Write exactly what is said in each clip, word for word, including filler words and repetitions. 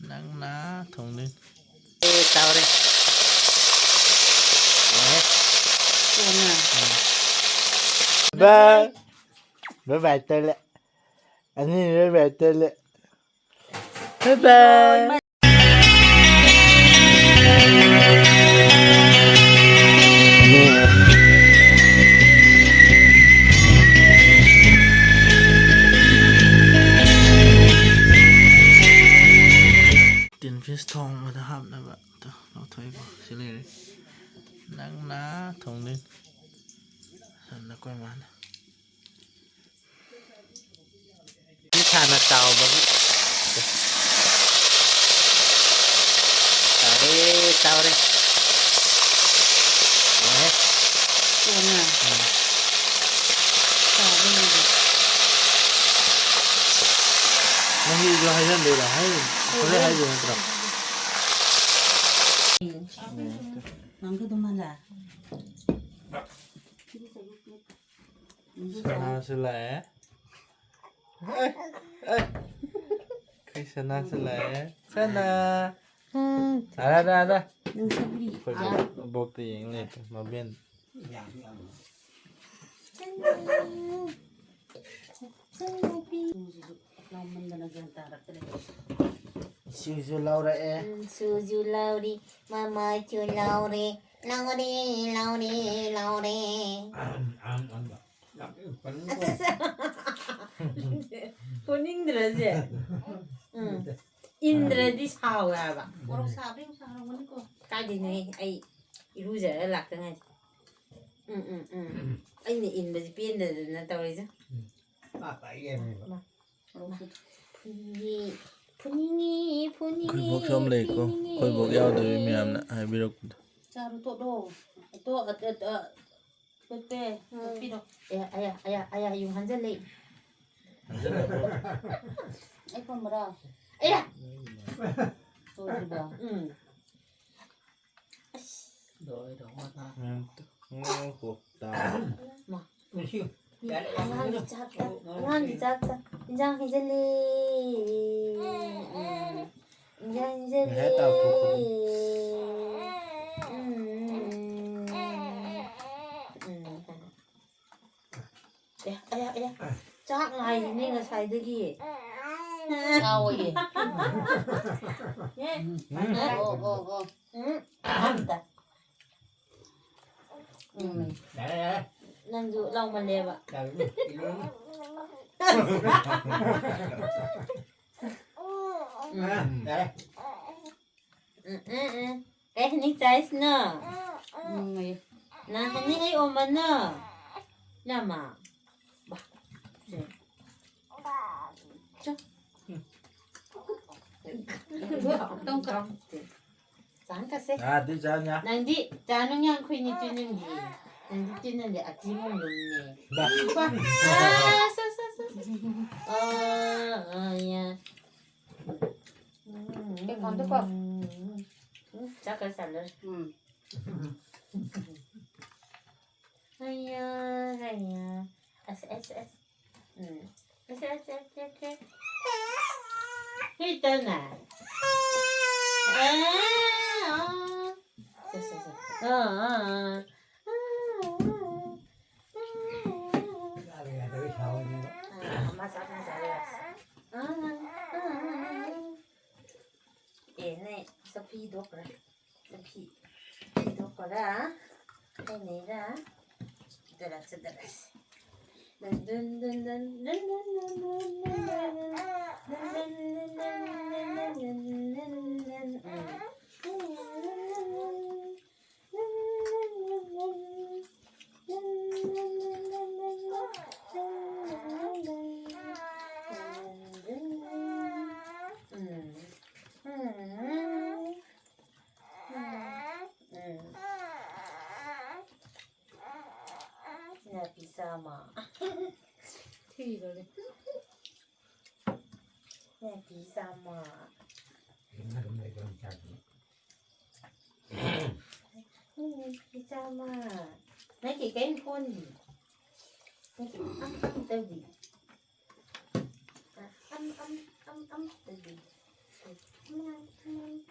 ꯅꯪꯅ ꯊꯣꯡꯗꯣꯏꯅꯤ꯫ ꯑꯦ, ꯇꯧꯔꯦ꯫ ꯑꯦ꯫ ꯀꯣꯟꯅ꯫ ꯕꯥꯏ꯫ ꯕꯥꯏ ꯕꯥꯏ ꯇꯜꯂꯦ꯫ ꯑꯅꯤ ꯕꯥꯏ ꯕꯥꯏ ꯇꯜꯂꯦ꯫ ꯕꯥꯏ ꯕꯥꯏ꯫ ꯇꯤꯟ ꯐꯤꯁ ꯊꯣꯡꯕꯗ ꯍꯥꯞꯅꯕ ꯂꯧꯊꯣꯛꯏꯀꯣ꯫ ꯁꯤ ꯂꯩꯔꯦ꯫ ꯅꯪꯅ ꯊꯣꯡꯗꯣꯏꯅꯤ꯫ ꯅꯈꯣꯏ ꯃꯥꯅ꯫ ꯁꯤ ꯍꯥꯟꯅ ꯇꯥꯎꯕꯒꯤ꯫ ꯇꯥꯎꯔꯦ, ꯇꯥꯎꯔꯦ꯫ ꯑꯦ꯫ ꯀꯣꯟꯅ꯫ ꯎꯝ꯫ ꯇꯥꯎꯕ ꯂꯣꯏꯔꯦ꯫ ꯃꯍꯤꯁꯨ ꯍꯩꯖꯤꯟꯗꯣꯏꯔꯥ? ꯍꯩ-, ꯍꯣꯔꯦꯟ ꯍꯩꯗꯣꯏ ꯅꯠꯇ꯭ꯔꯣ? ꯎꯝ꯫ ꯅꯪꯒꯤꯗꯣ ꯃꯥꯜꯂꯦ꯫ ꯁꯅꯥꯁꯨ ꯂꯥꯛꯑꯦ꯫ ꯑꯦ, ꯑꯦ꯫ ꯑꯩꯈꯣꯏ ꯁꯅꯥꯁꯨ ꯂꯥꯛꯑꯦ꯫ ꯁꯅꯥ꯫ ꯑꯗꯥ, ꯑꯗꯥ, ꯑꯗꯥ꯫ ꯑꯩꯈꯣꯏ ꯕꯣꯛ-, ꯕꯣꯛꯇ ꯌꯦꯡ ꯂꯩꯔꯦ, ꯃꯕꯦꯟ꯫ ꯁꯤꯁꯨ ꯂꯧꯔꯛꯑꯦ꯫ ꯎꯝ, ꯁꯨꯁꯨ ꯂꯧꯔꯤ, ꯃꯃꯥꯁꯨ ꯂꯧꯔꯦ꯫ ꯂꯧꯔꯦ, ꯂꯧꯔꯦ, ꯂꯧꯔꯦ꯫ ꯄꯨꯅꯤꯡꯗ꯭ꯔꯁꯦ? ꯎꯝ꯫ ꯏꯟꯗ꯭ꯔꯗꯤ ꯁꯥꯎꯋꯦ ꯍꯥꯏꯕ꯫ ꯃꯣꯔꯣꯛ ꯁꯥꯕ ꯌꯥꯝ ꯁꯥꯔꯝꯒꯅꯤꯀꯣ꯫ ꯀꯥꯏꯗꯩꯅꯣꯍꯦ? ꯑꯩ ꯏꯔꯨꯖꯔ ꯂꯥꯛꯇ ꯉꯥꯏꯔꯤ꯫ ꯎꯝ, ꯎꯝ, ꯎꯝ꯫ ꯑꯩꯅ ꯏꯟꯕꯁꯦ ꯄꯦꯟꯗꯗꯅ ꯇꯧꯔꯤꯁꯦ꯫ ꯃꯥ ꯄꯥꯏ ꯂꯩꯔꯝꯃꯦꯕ꯫ ꯃꯥ꯫ ꯐꯨꯅꯤꯡꯉꯤ, ꯐꯨꯅꯤꯡꯉꯤ, ꯐꯨꯅꯤꯡꯉꯤ, ꯑꯩꯈꯣꯏ ꯕꯣꯛꯁꯨ ꯑꯃ ꯂꯩꯀꯣ꯫ ꯐꯨꯅꯤꯡꯉꯤ꯫ ꯑꯩꯈꯣꯏ ꯕꯣꯛ ꯌꯥꯎꯗꯕꯤ ꯃꯌꯥꯝꯅ ꯍꯥꯏꯕꯤꯔꯛꯄꯗꯣ꯫ ꯆꯥꯔꯣ ꯇꯣꯠꯂꯣ꯫ ꯑꯇꯣ-, ꯑꯇ-, ꯑ-, ꯇꯣꯠꯄꯦ, ꯎꯝ꯫ ꯇꯣꯠꯄꯤꯔꯣ꯫ ꯑꯦ, ꯑꯌꯥ, ꯑꯌꯥ, ꯑꯌꯥ, ꯌꯨꯡ ꯍꯟꯖꯜꯂꯦ꯫ ꯑꯩ ꯄꯝꯕ꯭ꯔꯥ? ꯑꯌꯥ! ꯇꯣꯠꯂꯤꯕ꯫ ꯎꯝ꯫ ꯑꯁ꯫ ꯎꯝ, ꯎꯝ, ꯀꯣꯛꯇ꯫ ꯃꯥ꯫ ꯃꯤ ꯑꯉꯥꯡꯒꯤ ꯆꯥꯛꯇ, ꯑꯉꯥꯡꯒꯤ ꯆꯥꯛꯇ ꯏꯟꯖꯥꯡ ꯍꯩꯖꯜꯂꯦ꯫ ꯉꯁꯥꯏ ꯇꯥꯎꯊꯣꯛꯄꯗꯣ꯫ ꯎꯝ꯫ ꯎꯝ꯫ ꯑꯦ, ꯑꯌꯥ, ꯑꯌꯥ꯫ ꯆꯥꯛ ꯉꯥꯏꯔꯤꯅꯦ ꯉꯁꯥꯏꯗꯒꯤ꯫ ꯆꯥꯎꯑꯣꯌꯦ꯫ ꯑꯦ꯫ ꯑꯣ, ꯑꯣ, ꯑꯣ꯫ ꯎꯝ꯫ ꯑꯝꯇ꯫ ꯎꯝ꯫ ꯌꯥꯔꯦ, ꯌꯥꯔꯦ꯫ ꯅꯪꯁꯨ ꯂꯥꯎꯃꯜꯂꯦꯕ꯫ ꯌꯥꯔꯦ, ꯏꯜꯂꯨ, ꯏꯜꯂꯨ꯫ ꯎꯝ꯫ ꯌꯥꯔꯦ꯫ ꯎꯝ, ꯎꯝ, ꯎꯝ꯫ ꯀꯩ ꯍꯥꯏꯅꯤꯡ ꯆꯥꯏꯁꯅꯣ? ꯎꯝ, ꯅꯪ ꯍꯥꯏꯅꯤꯡ ꯑꯩ ꯑꯣꯃꯅꯣ? ꯂꯃ꯫ ꯕꯥ꯫ ꯁꯦ꯫ ꯆꯣ꯫ ꯇꯣꯡ ꯀ꯫ ꯆꯥꯡ ꯀꯁꯦ꯫ ꯑꯥ, ꯑꯗꯨ ꯆꯥ ꯉꯥ꯫ ꯅꯪꯗꯤ ꯆꯥ ꯅꯨꯡ ꯌꯥꯝ ꯈꯨꯏꯅꯤ ꯇꯨꯅꯤꯡꯗꯤ꯫ ꯅꯪꯗꯤ ꯇꯤꯟꯅꯗꯤ ꯑꯇꯤ ꯃꯨꯡ ꯂꯨꯝꯅꯤ꯫ ꯕꯥ꯫ ꯕꯥ꯫ ꯑꯥ, ꯁ, ꯁ, ꯁ, ꯁ꯫ ꯑꯥ, ꯑꯥ, ꯌꯥ꯫ ꯎꯝ, ꯑꯦ, ꯀꯥꯎꯟꯗ ꯀꯣ꯫ ꯎꯝ, ꯆꯥꯛ ꯈꯔ ꯆꯥꯅꯔꯦ꯫ ꯎꯝ꯫ ꯍꯩꯌꯥ, ꯍꯩꯌꯥ꯫ ꯑꯁ, ꯑꯁ, ꯑꯁ꯫ ꯎꯝ꯫ ꯑꯁ, ꯑꯁ, ꯑꯁ, ꯑꯁ, ꯑꯁ꯫ ꯍꯤꯇꯅ꯫ ꯑꯥ, ꯑꯥ꯫ ꯁꯦ, ꯁꯦ, ꯁꯦ꯫ ꯑꯥ, ꯑꯥ, ꯑꯥ꯫ ꯑꯥ, ꯑꯥ, ꯑꯥ꯫ ꯆꯥꯕ ꯌꯥꯗꯕꯩ ꯁꯥꯎꯔꯤꯅꯦꯕ꯫ ꯑꯥ, ꯃꯥ ꯆꯥꯛ ꯌꯥꯝ ꯆꯥꯕ ꯌꯥꯗꯦ꯫ ꯑꯥ, ꯑꯥ, ꯑꯥ, ꯑꯥ꯫ ꯑꯦ, ꯅꯦ, ꯆꯐꯤ ꯗꯣꯛꯈ꯭ꯔꯦ꯫ ꯆꯐꯤ ꯗꯣꯛꯈ꯭ꯔꯦ꯫ ꯑꯩꯅꯦꯒ ꯗꯔꯛꯁꯦ, ꯗꯔꯛꯁꯦ꯫ ꯗꯟ, ꯗꯟ, ꯗꯟ, ꯗꯟ, ꯗꯟ, ꯗꯟ, ꯗꯟ, ꯗꯟ, ꯗꯟ, ꯗꯟ꯫ ꯎꯝ꯫ ꯎꯝ꯫ ꯎꯝ꯫ ꯅꯥꯄꯤ ꯆꯥꯃ꯫ ꯊꯤꯔꯣꯅꯦ꯫ ꯅꯥꯄꯤ ꯆꯥꯃ꯫ ꯌꯨꯝꯗ ꯑꯗꯨꯝ ꯂꯩꯕ ꯑꯗꯨꯝ ꯆꯥꯗꯣꯏꯅꯤ꯫ ꯅꯥꯄꯤ ꯆꯥꯃ꯫ ꯅꯪꯒꯤ ꯀꯩꯝ ꯀꯣꯟꯗꯤ? ꯅꯪꯒꯤ ꯑꯝ ꯑꯝ ꯇꯧꯗꯤ? ꯑꯝ ꯑꯝ ꯑꯝ ꯑꯝ ꯇꯧꯗꯤ? ꯑꯝ ꯑꯝ ꯑꯝ꯫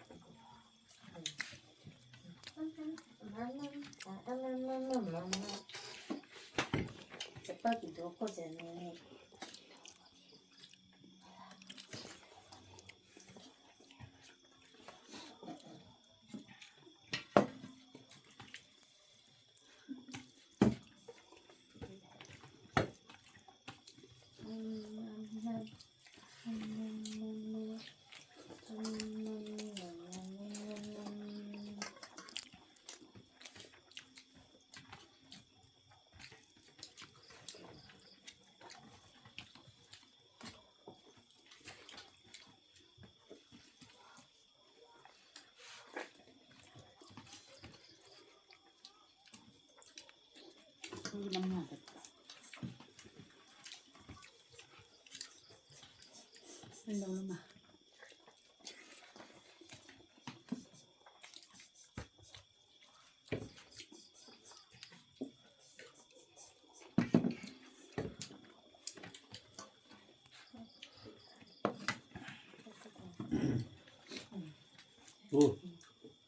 ꯑꯣ꯫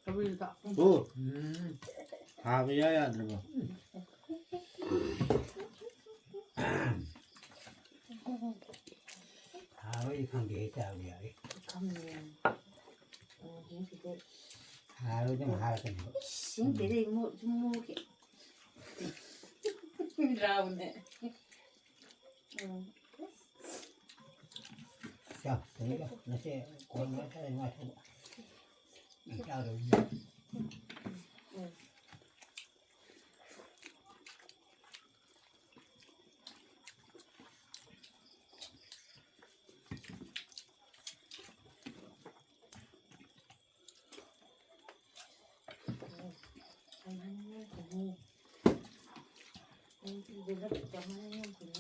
ꯊꯕꯤꯗꯣ ꯊꯥꯛ꯫ ꯑꯣ꯫ ꯎꯝ꯫ ꯊꯥꯕ ꯏꯌꯥ ꯌꯥꯗ꯭ꯔꯕꯣ? ꯊꯥꯕꯩꯗꯤ ꯈꯪꯗꯦꯍꯦ, ꯆꯥꯕꯗꯤ ꯌꯥꯏ꯫ ꯈꯪꯉꯦ꯫ ꯎꯝ, ꯁꯤꯗ ꯊꯥꯔꯣꯏꯗ ꯑꯃꯨꯛ ꯍꯥꯏꯔꯛꯀꯅꯤ꯫ ꯏꯁ, ꯁꯤꯡꯗꯦꯗ ꯏꯃꯣꯠ ꯁꯨꯝ ꯃꯣꯠꯈꯤ꯫ ꯔꯥꯎꯅꯦ꯫ ꯎꯝ꯫ ꯆꯥꯎ, ꯀꯩꯅꯣ ꯇꯧ, ꯅꯆꯦ ꯀꯣꯟ ꯈꯔ ꯉꯥꯏꯊꯣꯛꯑꯣ꯫ ꯆꯥꯗꯧꯔꯤ꯫ ꯎꯝ꯫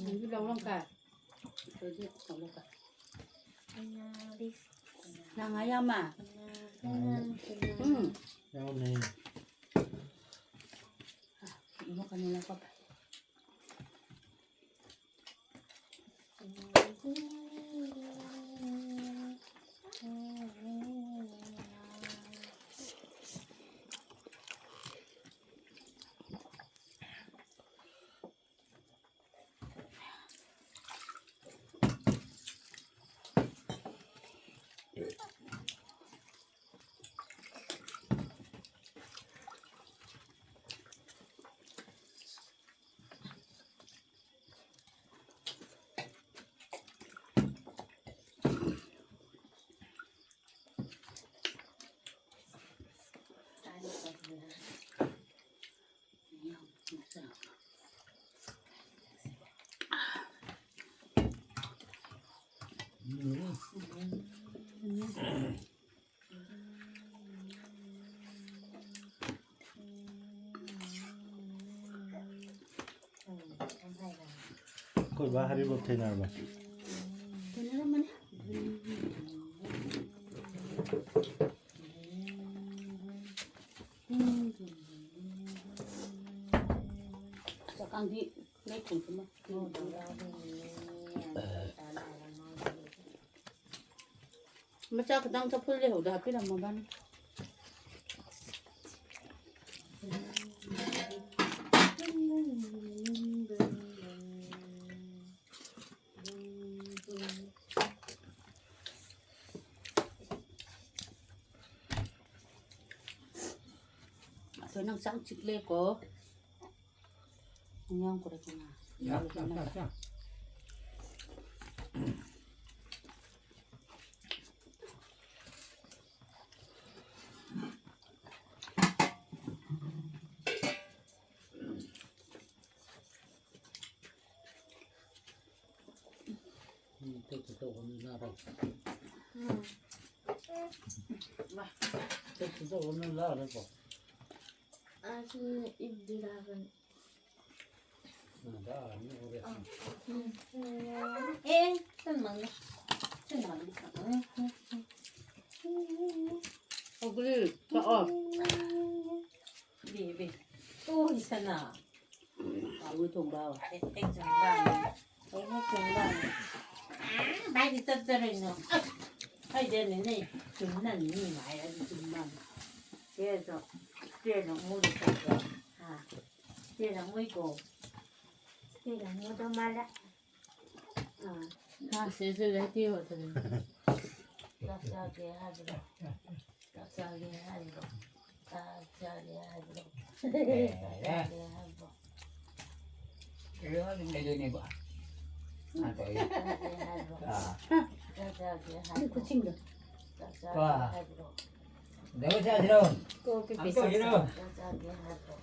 ꯑꯗꯨ ꯂꯧꯔꯝ ꯀꯥꯏ꯫ ꯑꯗꯨꯗꯤ ꯀꯩꯅꯣꯒ꯫ ꯅꯪ ꯑꯌꯥꯝꯕ? ꯎꯝ꯫ ꯌꯥꯎꯅꯤ꯫ ꯀꯩꯅꯣ, ꯀꯩꯅꯣ ꯂꯧꯈꯠꯄ꯫ ꯑꯩꯈꯣꯏ ꯕꯥ ꯍꯔꯤꯕꯣꯞ ꯊꯦꯡꯅꯔꯕ? ꯊꯦꯡꯅꯔꯝꯃꯅꯤ꯫ ꯆꯥꯛꯀꯥꯡꯗꯤ ꯂꯩ ꯊꯝꯈꯤꯃ꯫ ꯃꯆꯥ ꯈꯤꯇꯪ ꯆꯐꯨ ꯂꯩꯍꯧꯗ ꯍꯥꯞꯄꯤꯔꯝꯃꯣ ꯕꯥꯅꯤ꯫ ꯑꯗꯣ ꯅꯪ ꯆꯥꯛ ꯆꯤꯛꯂꯦꯀꯣ꯫ ꯉꯥꯡ ꯀꯨꯔꯦ ꯀꯅꯥ? ꯌꯥ, ꯌꯥ, ꯌꯥ, ꯌꯥ꯫ ꯎꯝ, ꯇꯦꯛꯇ ꯇꯧꯕ ꯃꯤ ꯂꯥꯛꯑꯔꯣꯏ꯫ ꯎꯝ꯫ ꯇꯦꯛꯇ ꯇꯧꯕ ꯃꯤ ꯂꯥꯛꯑꯔꯣꯏꯀꯣ꯫ ꯑꯁꯤꯅ ꯏꯕꯗꯨꯔꯥꯕꯅꯤ꯫ ꯎꯝ, ꯂꯥꯛꯑꯔꯣꯏ, ꯎꯔꯦ꯫ ꯎꯝ꯫ ꯑꯦ, ꯆꯟ ꯃꯪꯒꯦ꯫ ꯆꯟ ꯃꯪꯒꯦ꯫ ꯎꯝ, ꯎꯝ, ꯎꯝ꯫ ꯁꯧꯒ꯭ꯔꯤ ꯀꯛꯑꯣ꯫ Bay, Bay. ꯇꯣꯏꯁꯅ꯫ ꯀꯥꯡꯉꯧ ꯊꯣꯡꯕ꯫ ꯍꯦꯛ, ꯍꯦꯛ ꯆꯪꯕ꯫ ꯍꯦꯛ, ꯍꯦꯛ ꯆꯪꯕ꯫ ꯑꯥ, ꯚꯥꯏꯗꯤ ꯆꯠꯆꯔꯣꯏꯅꯣ꯫ ꯑꯁ, ꯍꯥꯏꯗꯦꯅꯦ, ꯅꯦ꯫ ꯆꯨꯝꯅꯅꯤ, ꯃꯤ ꯍꯥꯏꯔꯗꯤ ꯆꯨꯝꯅꯅꯤ꯫ ꯆꯦꯁꯨ, ꯆꯦꯅ ꯃꯣꯏꯗ ꯆꯠꯄ꯫ ꯍꯥ? ꯆꯦꯅ ꯃꯣꯏꯀꯣ꯫ ꯆꯦꯅ ꯃꯣꯏꯗ ꯃꯥꯜꯂꯦ꯫ ꯑꯥ꯫ ꯉꯥꯁꯦ ꯁꯤꯗ ꯍꯦꯛ ꯄꯤꯌꯣ ꯑꯗꯨꯗꯤ꯫ ꯆꯥꯛ ꯆꯥꯒꯦ ꯍꯥꯏꯕ꯭ꯔꯣ? ꯆꯥꯛ ꯆꯥꯒꯦ ꯍꯥꯏꯕ꯭ꯔꯣ? ꯆꯥꯛ ꯆꯥꯒꯦ ꯍꯥꯏꯕ꯭ꯔꯣ? ꯆꯥꯛ ꯆꯥꯒꯦ ꯍꯥꯏꯕ꯭ꯔꯣ? ꯀꯩꯗꯧꯅꯦꯕ? ꯆꯥꯛ ꯆꯥꯒꯦ ꯍꯥꯏꯕ꯭ꯔꯣ? ꯑꯥ꯫ ꯆꯥꯛ ꯆꯥꯒꯦ ꯍꯥꯏꯕ꯭ꯔꯣ? ꯈꯨꯠꯁꯤꯡꯗꯣ꯫ ꯆꯥꯛ ꯆꯥꯒꯦ ꯄꯥ꯫ ꯍꯥꯏꯕ꯭ꯔꯣ? ꯗꯕꯜ ꯆꯥꯁꯤꯔꯣ? ꯀꯣ ꯄꯤꯄꯤ ꯑꯝ ꯇꯧꯁꯤꯔꯣ? ꯆꯥꯛ ꯆꯥ꯫ ꯆꯥꯛ ꯆꯥꯒꯦ ꯍꯥꯏꯕ꯭ꯔꯣ?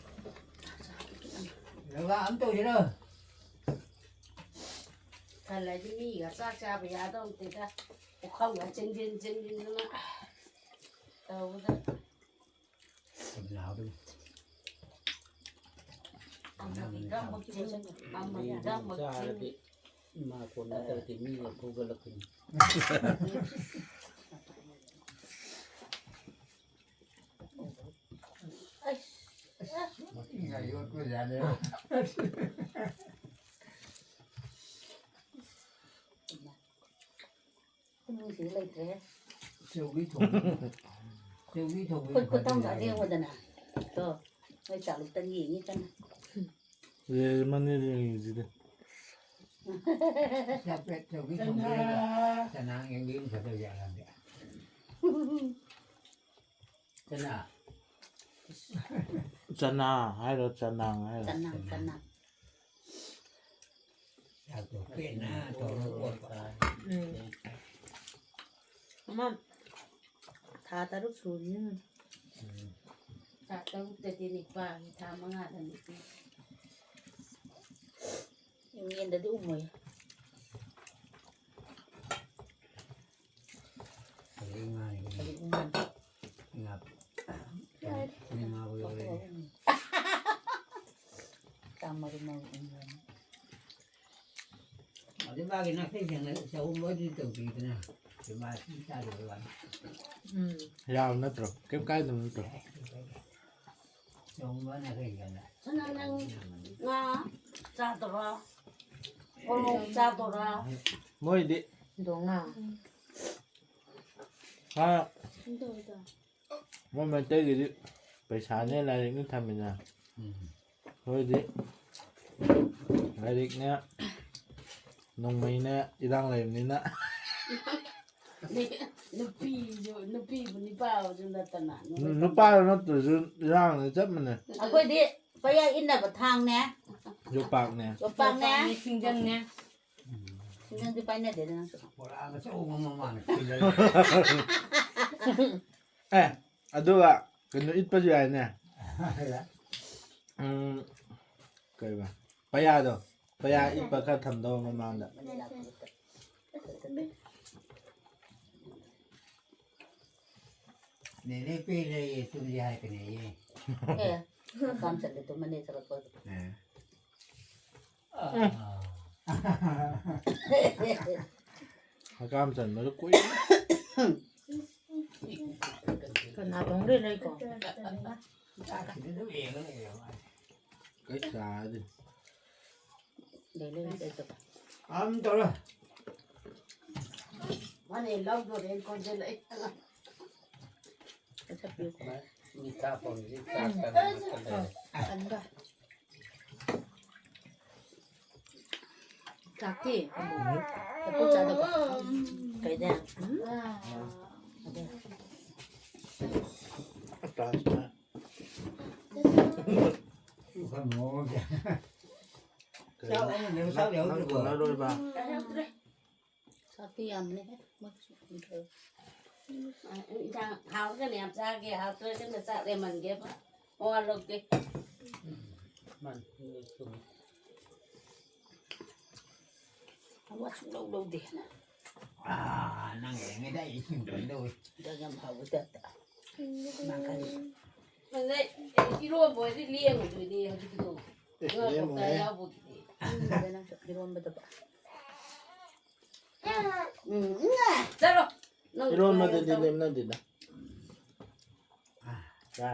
ꯗꯕꯜ ꯑꯝ ꯇꯧꯁꯤꯔꯣ? ꯈꯜꯂꯗꯤ ꯃꯤꯒ ꯆꯥꯛ ꯆꯥꯕ ꯌꯥꯗꯧ ꯅꯠꯇꯦꯗ꯫ ꯄꯨꯈꯝꯒ ꯆꯦꯟꯖꯤꯟ ꯆꯦꯟꯖꯤꯟꯗꯅ ꯇꯧꯕꯗ꯫ ꯑꯃꯒꯤꯗ ꯑꯃꯨꯛ ꯆꯦꯟꯖꯤꯟ, ꯑꯃꯒꯤꯗ ꯑꯃꯨꯛ ꯆꯦꯟꯖꯤꯟ꯫ ꯆꯥꯔꯗꯤ ꯏꯃꯥ ꯀꯣꯟ ꯅꯠꯇ꯭ꯔꯗꯤ ꯃꯤꯅ ꯐꯨꯒꯠꯂꯛꯀꯅꯤ꯫ ꯃꯁꯤꯅ ꯌꯣꯠꯄ ꯌꯥꯅꯤ꯫ ꯏꯃꯨꯡꯁꯤ ꯂꯩꯇ꯭ꯔꯦꯍꯦ꯫ ꯁꯧꯒ꯭ꯔꯤ ꯊꯣꯡꯕ꯫ ꯁꯧꯒ꯭ꯔꯤ ꯊꯣꯡꯕ ꯈꯨꯠ ꯈꯨꯠꯇꯝꯒ ꯌꯥꯔꯦ꯫ ꯌꯦꯡꯉꯨꯗꯅ꯫ ꯇꯣ, ꯅꯣꯏ ꯆꯥꯂꯨꯛꯇꯪ ꯌꯦꯡꯉꯤ ꯀꯟꯅ꯫ ꯌꯦꯡꯉꯤꯁꯤꯗꯤ꯫ ꯆꯥꯄꯦꯠ ꯁꯧꯒ꯭ꯔꯤ ꯊꯣꯡꯕ ꯆꯅꯥ꯫ ꯆꯅꯥ ꯌꯦꯡꯕꯤ ꯑꯃ ꯐꯗꯧ ꯌꯥꯔꯝꯗꯦ꯫ ꯆꯅꯥ꯫ ꯆꯅꯥ ꯍꯥꯏꯔꯣ, ꯆꯅꯥꯡ ꯍꯥꯏꯔꯣ? ꯆꯅꯥꯡ, ꯆꯅꯥꯡ꯫ ꯆꯥꯛꯇꯣ ꯄꯦꯟꯅ ꯊꯣꯡꯉꯒ ꯑꯣꯠꯄ꯫ ꯎꯝ꯫ ꯑꯃ ꯊꯥ ꯇꯔꯨꯛ ꯁꯨꯔꯤꯅ꯫ ꯎꯝ꯫ ꯊꯥ ꯇꯔꯨꯛꯇꯗꯤ ꯅꯤꯄꯥ, ꯊꯥ ꯃꯉꯥꯗ ꯅꯤꯄꯤ꯫ ꯌꯦꯟꯗꯗꯤ ꯎꯝꯃꯣꯏ꯫ ꯑꯗꯩ ꯉꯥꯅꯤ꯫ ꯑꯗꯩ ꯎꯝꯃꯣꯏ꯫ ꯉꯥ-, ꯉꯥ-, ꯉꯥꯕꯨ ꯌꯥꯎꯔꯦ꯫ ꯇꯥ ꯃꯔꯨ ꯃꯔꯨ ꯎꯝꯃꯣꯏ꯫ ꯑꯗꯩ ꯃꯥꯒꯤ ꯅꯥꯈꯩ ꯁꯦꯡꯅ ꯆꯍꯨꯝ ꯂꯣꯏꯗꯤ ꯇꯧꯗ꯭ꯔꯤꯗꯅ꯫ ꯑꯗꯩ ꯃꯥ ꯁꯤ ꯆꯥꯗꯕꯩ ꯋꯥꯅꯤ꯫ ꯎꯝ꯫ ꯌꯥꯕ ꯅꯠꯇ꯭ꯔꯣ? ꯀꯩꯝ ꯀꯥꯏꯗꯕ ꯅꯠꯇ꯭ꯔꯣ? ꯆꯍꯨꯝ ꯂꯣꯏꯅ ꯀꯩ ꯀꯥꯏꯗ? ꯁꯅꯥ, ꯅꯪ ꯉꯥ ꯆꯥꯗꯕ? ꯃꯣꯔꯣꯛ ꯆꯥꯗꯕ? ꯃꯣꯏꯗꯤ ꯗꯣ ꯉꯥ꯫ ꯍꯥ꯫ ꯃꯣꯏ ꯃꯩꯇꯩꯒꯤꯗꯤ ꯄꯩꯁꯥꯅꯦ ꯂꯥꯏꯔꯤꯛꯅꯦ ꯊꯝꯃꯤꯅ꯫ ꯎꯝ꯫ ꯑꯩꯈꯣꯏꯗꯤ ꯂꯥꯏꯔꯤꯛꯅꯦ, ꯅꯣꯡꯃꯩꯅꯦ, ꯏꯔꯥꯡ ꯂꯩꯕꯅꯤꯅ꯫ ꯅꯨꯄꯤꯁꯨ, ꯅꯨꯄꯤꯕꯨ ꯅꯨꯄꯥꯕꯨꯁꯨ ꯅꯠꯇꯅ꯫ ꯅꯨꯄꯥ ꯅꯠꯇ꯭ꯔꯁꯨ ꯏꯔꯥꯡꯅꯦ, ꯆꯞ ꯃꯥꯟꯅꯩ꯫ ꯑꯩꯈꯣꯏꯗꯤ ꯄꯩꯌꯥ ꯏꯟꯅꯕ ꯊꯥꯡꯅꯦ꯫ ꯌꯣꯄꯥꯛꯅꯦ꯫ ꯌꯣꯄꯥꯛꯅꯦ꯫ ꯁꯤꯡꯖꯪꯅꯦ꯫ ꯁꯤꯡꯖꯪꯗꯤ ꯄꯥꯏꯅꯗꯦꯗ ꯅꯪꯁꯨ꯫ ꯕꯣꯔꯥ ꯑꯆꯧꯕ ꯑꯃ ꯃꯥꯅ ꯈꯨꯜꯂꯒ꯫ ꯑꯦ, ꯑꯗꯨꯒ ꯀꯩꯅꯣ ꯏꯠꯄꯁꯨ ꯌꯥꯏꯅꯦ꯫ ꯎꯝ, ꯀꯩꯕ? ꯄꯌꯥꯗꯣ꯫ ꯄꯌꯥ ꯏꯠꯄ ꯈꯔ ꯊꯝꯗꯧꯕ ꯃꯃꯥꯡꯗ꯫ ꯅꯦꯅꯦ ꯄꯦꯜꯂꯦꯌꯦ, ꯇꯨꯝꯁꯦ ꯍꯥꯏꯔꯛꯀꯅꯦꯌꯦ꯫ ꯑꯦ, ꯀꯥꯝ ꯆꯠꯂꯦ ꯇꯨꯝꯃꯅꯤ ꯆꯠꯂꯛꯄ꯫ ꯑꯦ꯫ ꯑꯥ꯫ ꯍꯀꯥꯝ ꯆꯟꯕꯗꯣ ꯀꯨꯏ꯫ ꯀꯅꯥ ꯊꯣꯡꯗꯣꯏꯅꯣ ꯑꯩꯀꯣ? ꯀꯩ ꯆꯥꯗꯣꯏꯅꯣ? ꯂꯩ, ꯂꯩ, ꯂꯩ, ꯂꯩ꯫ ꯑꯝ ꯇꯧꯔꯣ꯫ ꯃꯥꯅꯦ ꯂꯧꯗꯣꯔꯦ ꯀꯣꯟꯁꯤꯜꯂꯛꯑꯦ꯫ ꯃꯤ ꯆꯥꯛ ꯊꯣꯡꯕꯁꯤ ꯆꯥꯛ ꯀꯟꯅ ꯀꯟꯅ꯫ ꯀꯟꯕ꯫ ꯆꯥꯛꯇꯤ? ꯂꯐꯨ ꯆꯥꯗꯕ? ꯀꯩꯗ? ꯎꯝ? ꯆꯥꯛ ꯑꯃ ꯂꯩꯔ ꯆꯥꯛ ꯂꯩꯍꯧꯗ꯭ꯔꯕꯣ? ꯅꯪ ꯀꯣꯟꯅꯔꯣꯏꯕ꯫ ꯆꯥꯛꯇꯤ ꯌꯥꯝꯕꯅꯦꯍꯦ꯫ ꯏꯟꯁꯥꯡ ꯍꯥꯎꯔꯒꯅ ꯌꯥꯝ ꯆꯥꯒꯦ, ꯍꯥꯎꯇ꯭ꯔꯒꯅ ꯆꯥꯛ ꯂꯦꯝꯍꯟꯒꯦꯕ꯫ ꯃꯋꯥ ꯂꯧꯗꯦ꯫ ꯃꯥꯅꯤ, ꯆꯨꯝꯃꯤ꯫ ꯃꯋꯥ ꯁꯨꯡꯂꯧ ꯂꯧꯗꯦ꯫ ꯑꯥ, ꯅꯪ ꯂꯩꯔꯤꯉꯩꯗ ꯑꯩ ꯏꯁꯤꯡ ꯂꯣꯏ ꯂꯧꯏ꯫ ꯏꯟꯖꯥꯡ ꯌꯥꯝ ꯍꯥꯎꯕꯩ ꯇꯥꯏꯞꯇ꯫ ꯃꯥ ꯈꯜꯂꯤ꯫ ꯑꯗꯩ ꯏꯔꯣꯝꯕ ꯑꯣꯏꯗꯤ ꯂꯦꯝꯃꯣꯏꯗꯣꯏꯅꯦ ꯍꯧꯖꯤꯛꯀꯤꯗꯣ꯫ ꯑꯦ, ꯉꯥ ꯂꯦꯝꯃꯣꯏꯍꯦ꯫ ꯀꯧꯇꯥ ꯌꯥꯎꯕꯒꯤꯗꯤ꯫ ꯎꯝ, ꯅꯪꯁꯨ ꯏꯔꯣꯝꯕꯗꯕ꯫ ꯎꯝ, ꯎꯝ꯫ ꯆꯠꯂꯣ꯫ ꯅꯪ ꯏꯔꯣꯟꯕꯗꯗꯤ ꯇꯧ꯫ ꯂꯦꯝꯅꯗꯦꯗ꯫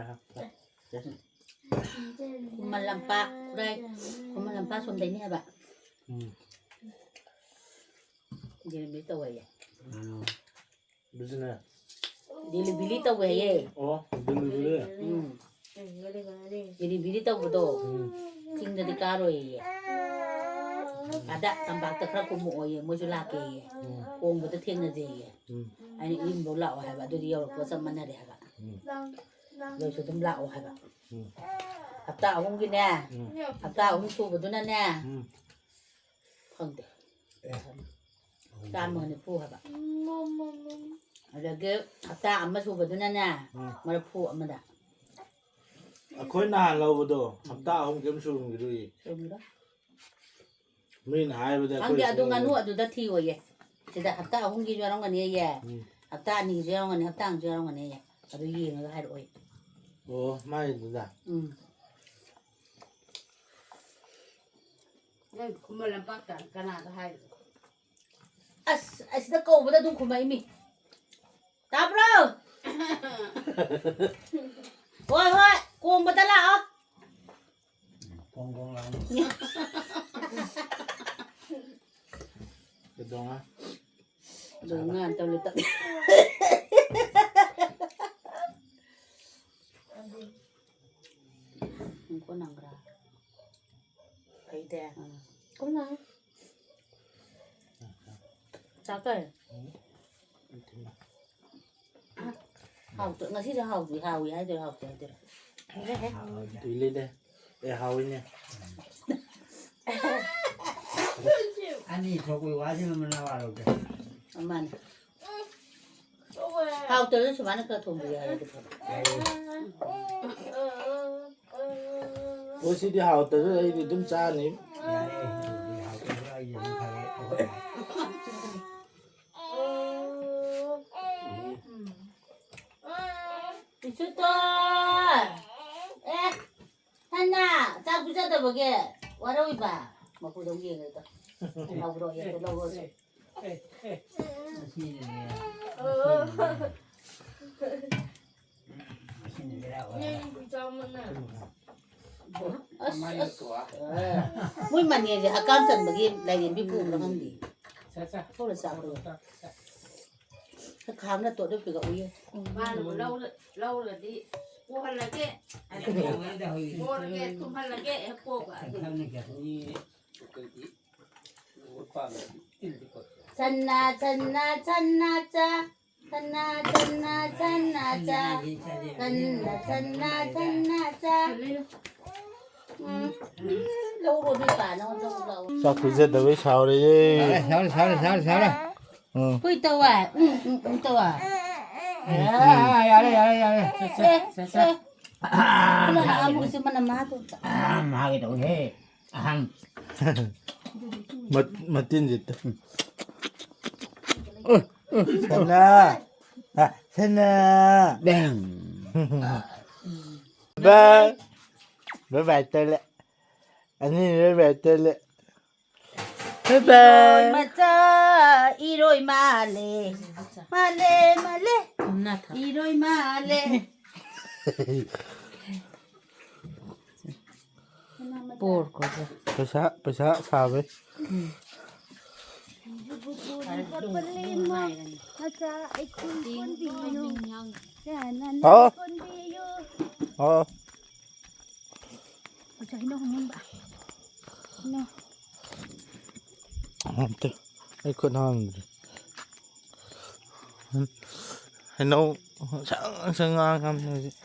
ꯈꯨꯃꯟ ꯂꯝꯄꯥꯛ, ꯈꯨꯔꯥꯏ, ꯈꯨꯃꯟ ꯂꯝꯄꯥꯛ ꯁꯣꯝꯗꯩꯅꯤ ꯍꯥꯏꯕ꯫ ꯎꯝ꯫ ꯗꯦꯂꯤꯚꯔꯤ ꯇꯧꯋꯦꯌꯦ꯫ ꯎꯝ꯫ Business꯫ ꯗꯦꯂꯤꯚꯔꯤ ꯇꯧꯋꯦꯌꯦ꯫ ꯑꯣ, delivery꯫ ꯎꯝ꯫ ꯗꯦꯂꯤꯚꯔꯤ ꯇꯧꯕꯗꯣ ꯎꯝ꯫ ꯆꯤꯡꯗꯗꯤ ꯀꯥꯔꯣꯏꯌꯦ꯫ ꯑꯥꯗ ꯇꯝꯄꯥꯛꯇ ꯈꯔ ꯀꯨꯝꯃꯛꯑꯣꯌꯦ, ꯃꯣꯏꯁꯨ ꯂꯥꯛꯀꯦꯌꯦ꯫ ꯎꯝ꯫ ꯀꯣꯡꯕꯗ ꯊꯦꯡꯅꯖꯦꯌꯦ꯫ ꯎꯝ꯫ ꯑꯩꯅ ꯏꯌꯨꯝꯐꯧ ꯂꯥꯛꯑꯣ ꯍꯥꯏꯕ, ꯑꯗꯨꯗꯤ ꯌꯧꯔꯛꯄꯒ ꯆꯞ ꯃꯥꯟꯅꯔꯦ ꯍꯥꯏꯕ꯫ ꯎꯝ꯫ ꯅꯣꯏꯁꯨ ꯑꯗꯨꯝ ꯂꯥꯛꯑꯣ ꯍꯥꯏꯕ꯫ ꯎꯝ꯫ ꯍꯞꯇꯥ ꯑꯍꯨꯝꯒꯤꯅꯦ, ꯎꯝ꯫ ꯍꯞꯇꯥ ꯑꯍꯨꯝ ꯁꯨꯕꯗꯨꯅꯅꯦ, ꯎꯝ꯫ ꯈꯪꯗꯦ꯫ ꯑꯦ꯫ ꯆꯥꯝꯃꯒ ꯅꯤꯐꯨ ꯍꯥꯏꯕ꯫ ꯑꯗꯒꯤ ꯍꯞꯇꯥ ꯑꯃ ꯁꯨꯕꯗꯨꯅꯅꯦ, ꯎꯝ꯫ ꯃꯔꯤꯐꯨ ꯑꯃꯗ꯫ ꯑꯩꯈꯣꯏ ꯅꯍꯥꯟ ꯂꯧꯕꯗꯣ ꯍꯞꯇꯥ ꯑꯍꯨꯝ ꯀꯔꯤꯝ ꯁꯨꯔꯝꯈꯤꯔꯣꯏꯌꯦ꯫ ꯁꯨꯔꯝꯈꯤꯔꯣꯏ꯫ ꯃꯤꯅ ꯍꯥꯏꯕꯗ ꯈꯪꯗꯦ, ꯑꯩꯈꯣꯏ ꯑꯗꯨ ꯁꯨꯝ ꯉꯥꯅꯨ ꯑꯗꯨꯗ ꯊꯤꯌꯣꯌꯦ꯫ ꯁꯤꯗ ꯍꯞꯇꯥ ꯑꯍꯨꯝꯒꯤꯁꯨ ꯌꯥꯎꯔꯝꯒꯅꯤꯌꯦ꯫ ꯎꯝ꯫ ꯍꯞꯇꯥ ꯑꯅꯤꯒꯤꯁꯨ ꯌꯥꯎꯔꯝꯒꯅꯤ, ꯍꯞꯇꯥ ꯑꯃꯁꯨ ꯌꯥꯎꯔꯝꯒꯅꯤꯌꯦ꯫ ꯑꯗꯨ ꯌꯦꯡꯉꯒ ꯍꯥꯏꯔꯛꯑꯣꯌꯦ꯫ ꯑꯣ, ꯃꯥꯏꯗꯨꯗ? ꯎꯝ꯫ ꯅꯪ ꯈꯨꯃꯟ ꯂꯝꯄꯥꯛꯇ ꯀꯅꯥꯗ ꯍꯥꯏꯔꯤꯕ? ꯑꯁ, ꯑꯁꯤꯗ ꯀꯧꯕꯗ ꯑꯗꯨꯝ ꯈꯨꯝꯃꯛꯏꯃꯤ꯫ ꯇꯥꯕ꯭ꯔꯣ? ꯍꯣꯏ, ꯍꯣꯏ, ꯀꯣꯡꯕꯗ ꯂꯥꯛꯑꯣ꯫ ꯀꯣꯡ ꯀꯣꯡ ꯂꯥꯎꯅ꯫ ꯀꯩꯗꯧꯉꯥ? ꯀꯩꯗꯧꯉꯥ ꯇꯧꯔꯦ ꯇꯧ-, ꯅꯪꯀꯣ ꯅꯪꯒ꯭ꯔꯥ? ꯐꯩꯗꯦ꯫ ꯎꯝ꯫ ꯀꯣꯟꯅ꯫ ꯆꯥꯛ ꯀꯩ? ꯍꯥꯎꯇ-, ꯉꯁꯤꯁꯦ ꯍꯥꯎꯗꯤ ꯍꯥꯎꯏ ꯍꯥꯏꯗꯣꯏꯔꯥ ꯍꯥꯎꯇꯦ ꯍꯥꯏꯗꯣꯏꯔꯥ? ꯍꯥꯎꯏ꯫ ꯏꯂꯤꯅꯦ꯫ ꯑꯦ, ꯍꯥꯎꯏꯅꯦ꯫ ꯑꯅꯤ ꯊꯣꯛꯄꯩ ꯋꯥꯁꯤꯅ ꯃꯅꯥ ꯋꯥꯔꯧꯗꯦ꯫ ꯃꯥꯅꯦ꯫ ꯍꯥꯎꯇ꯭ꯔꯁꯨ ꯁꯨꯃꯥꯏꯅ ꯈꯔ ꯊꯣꯡꯕ ꯌꯥꯏ ꯑꯗꯨ ꯐꯕ꯫ ꯌꯥꯏꯌꯦ꯫ ꯑꯣ, ꯁꯤꯗꯤ ꯍꯥꯎꯇ꯭ꯔꯁꯨ ꯑꯩꯗꯤ ꯑꯗꯨꯝ ꯆꯥꯅꯤ꯫ ꯌꯥꯔꯦ, ꯑꯗꯨꯗꯤ ꯍꯥꯎꯇ꯭ꯔꯁꯨ ꯑꯩꯗꯤ ꯑꯗꯨꯝ ꯈꯪꯉꯦ꯫ ꯏꯆꯨꯇꯣꯟ! ꯑꯦ! ꯍꯟꯅ ꯆꯥꯛ ꯄꯤꯖꯗꯕꯒꯤ ꯋꯥꯔꯧꯏꯕ꯫ ꯃꯄꯨꯗ ꯑꯃꯨꯛ ꯌꯦꯡꯉꯦꯗꯣ꯫ ꯂꯧꯔꯣ, ꯍꯦꯛꯇ ꯂꯧꯔꯣ꯫ ꯑꯦ, ꯑꯦ, ꯉꯁꯤꯅꯅꯦ, ꯉꯁꯤꯅꯅꯦ, ꯉꯁꯤꯅ ꯕꯦꯔꯥ ꯑꯣꯏꯔꯦ꯫ ꯑꯁ, ꯑꯁ꯫ ꯑꯦ, ꯃꯣꯏ ꯃꯅꯦꯁꯦ ꯍꯛꯀꯥꯝ ꯆꯟꯕꯒꯤ ꯂꯥꯏꯔꯦꯝꯕꯤ ꯄꯨꯕ꯭ꯔꯥ ꯈꯪꯗꯦ꯫ ꯊꯣꯛꯂ ꯆꯥꯕ꯭ꯔꯣ? ꯈꯥꯡꯅ ꯇꯣꯠꯂ ꯄꯤꯔꯛꯎꯌꯦ꯫ ꯃꯥꯅꯕꯨ ꯂꯧꯔ-, ꯂꯧꯔꯒꯗꯤ ꯄꯣꯍꯜꯂꯒꯦ, ꯃꯣꯔꯒꯦ, ꯇꯨꯝꯍꯜꯂꯒꯦ, ꯍꯦꯛ ꯄꯣꯛꯄ꯫ ꯆꯟꯅ, ꯆꯟꯅ, ꯆꯟꯅ, ꯆꯥ꯫ ꯆꯟꯅ, ꯆꯟꯅ, ꯆꯟꯅ, ꯆꯥ꯫ ꯆꯟꯅ, ꯆꯟꯅ, ꯆꯟꯅ, ꯆꯥ꯫ ꯎꯝ꯫ ꯂꯧꯔꯣ, ꯅꯣꯏ ꯄꯥ, ꯅꯉꯣꯟꯗ ꯂꯧ ꯂꯥꯛꯑꯣ꯫ ꯆꯥꯛ ꯄꯤꯖꯗꯕꯩ ꯁꯥꯎꯔꯦꯌꯦ꯫ ꯁꯥꯎꯔꯦ, ꯁꯥꯎꯔꯦ, ꯁꯥꯎꯔꯦ, ꯁꯥꯎꯔꯦ, ꯁꯥꯎꯔꯦ꯫ ꯎꯝ꯫ ꯍꯨꯏ ꯇꯧꯋꯦ꯫ ꯎꯝ, ꯎꯝ, ꯎꯝ ꯇꯧꯋꯦ꯫ ꯑꯦ, ꯌꯥꯔꯦ, ꯌꯥꯔꯦ, ꯌꯥꯔꯦ꯫ ꯑꯦ, ꯑꯦ, ꯑꯦ꯫ ꯈꯨꯂꯥ ꯂꯥꯛꯑꯝꯃꯒ ꯁꯤ ꯃꯅꯝ ꯃꯍꯥ ꯇꯧ-, ꯑꯍꯝ ꯍꯥꯏꯒꯦ ꯇꯧꯏꯍꯦ꯫ ꯑꯍꯝ꯫ ꯃꯠ-, ꯃꯇꯤꯟꯁꯦ ꯇ-, ꯁꯅꯥ꯫ ꯍꯥ, ꯁꯅꯥ꯫ ꯕꯦꯡ꯫ ꯕꯥꯏ꯫ ꯕꯥꯏ ꯕꯥꯏ ꯇꯧꯔꯦ꯫ ꯑꯅꯤ ꯕꯥꯏ ꯕꯥꯏ ꯇꯧꯔꯦ꯫ ꯏꯔꯣꯏ ꯃꯆꯥ, ꯏꯔꯣꯏ ꯃꯥꯜꯂꯦ, ꯃꯥꯜꯂꯦ, ꯃꯥꯜꯂꯦ, ꯏꯔꯣꯏ ꯃꯥꯜꯂꯦ꯫ ꯄꯣꯔ ꯀꯣꯁꯦ꯫ ꯄꯩꯁꯥ, ꯄꯩꯁꯥ ꯁꯥꯕꯩ꯫ ꯎꯝ꯫ ꯃꯆꯥ ꯑꯩꯈꯣꯏ ꯀꯣꯟꯕꯤꯌꯨ꯫ ꯍꯥꯎ꯫ ꯀꯣꯟꯕꯤꯌꯨ꯫ ꯍꯥꯎ꯫ ꯑꯩꯈꯣꯏꯁꯨ ꯍꯩꯅꯧ ꯍꯧꯃꯟꯕ꯫ ꯍꯩꯅꯧ꯫ ꯑꯝꯇ ꯑꯩ ꯈꯨꯠ ꯍꯥꯝꯗ꯭ꯔꯤ꯫ ꯍꯩꯅꯧ ꯁꯪ ꯁꯪ ꯉꯥꯡꯉꯝꯅꯦ ꯍꯧꯖꯤꯛ꯫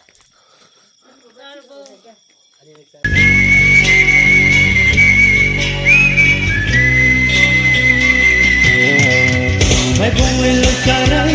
ꯃꯥꯏꯕꯣꯡ ꯂꯣꯏ ꯆꯥꯔꯝ